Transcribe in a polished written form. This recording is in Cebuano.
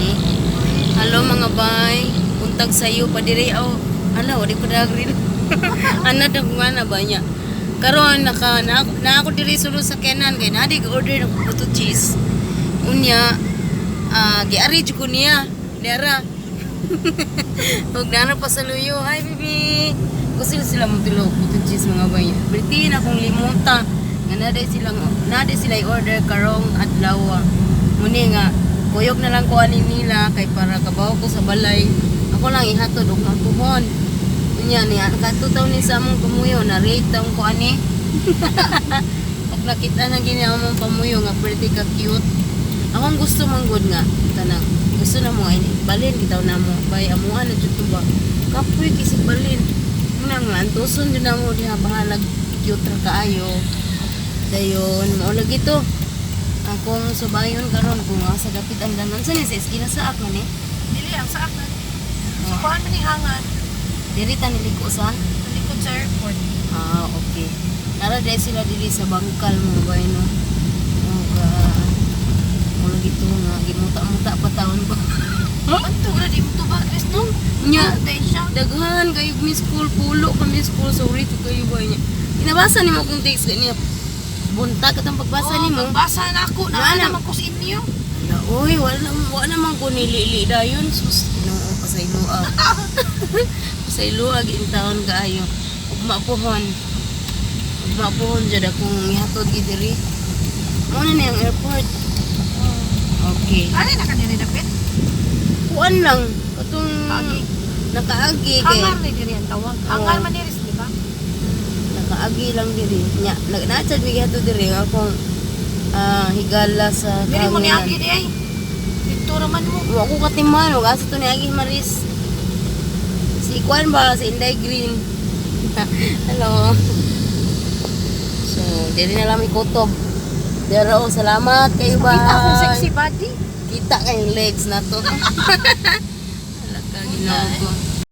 Ani. Hello, mga bay. Buntag sayo pa diri aw. Ala, wala ko dagri. Ana daw nga na ba niya. Karon naka na ako diri sulod sa kenan kay na di order ng puto cheese. Unya giari jud ko niya. Dara. Ug nana pa sa luyo. Hi, baby. Gusto sila mo tulog puto cheese, mga bay. Berti na akong limuta. Nga na sila i-order karong adlaw. Muni nga kuyog na lang ko ani nila kay para kabaw ko sa balay. Ako lang ihatod og mapuhon. Unya niya katutaw ni sa among pamuyo na rate taong ko ani. Pag nakita na gini ang among pamuyo nga pretty ka cute. Akong gusto man gud nga kanang gusto na mo ay balin bitaw na mo bay amuha na jud to ba. Kapoy kisig balin. Muna nga antuson jud na mo diha, bahalag cute ra kaayo. Dayon mao lagi to. Akong subayon karon kung asa dapit ang danan sa ni sa eskina sa ako ni. Dili ang sa akin. So kuan man ni hangan Diri ta niliko sa sa likod sa airport. Ah, okay. Nara dahil sila diri sa bangkal mo ba no? Oh, ka. Mula gito nga gimuta-muta pa taon ko. Anto ra di mo tubag, Chris, no? Nya, Day siya. Daghan kayo miss call, pulo ka miss call, sorry to kayo ba niya. Inabasa nimo akong text niya. Buntag katong pagbasa Oh, nimo. Pagbasa na ako na Wala. naman ko sa inyo. Ala, oy, wala naman ko nilili dayon. Sus, Ginoo, pasayloa. Pasayloa taon kaayo. Ugma pohon. Ugma pohon jud akong ihatod gi diri. Mo na ang airport. Okay. Ani na kanina dapit? Kuan lang katong Kaagi. Nakaagi kay Hangar ni diri ang tawag. Hangar Oo. man diri, di ba? Nakaagi lang diri. Nya, nagnatsad mi gihatod diri nga akong higala sa Diri mo kahanginan. niagi di ay. Dito raman mo. Wa ko katiman, wag asa to ni Agi Maris. Si Kwan ba, si Inday Green. Hello. So, dili na lang mi kutob. Pero oh, salamat kayo ba. Kita akong sexy body. Kita kayong legs na to. Hala ka, Ginoo ko.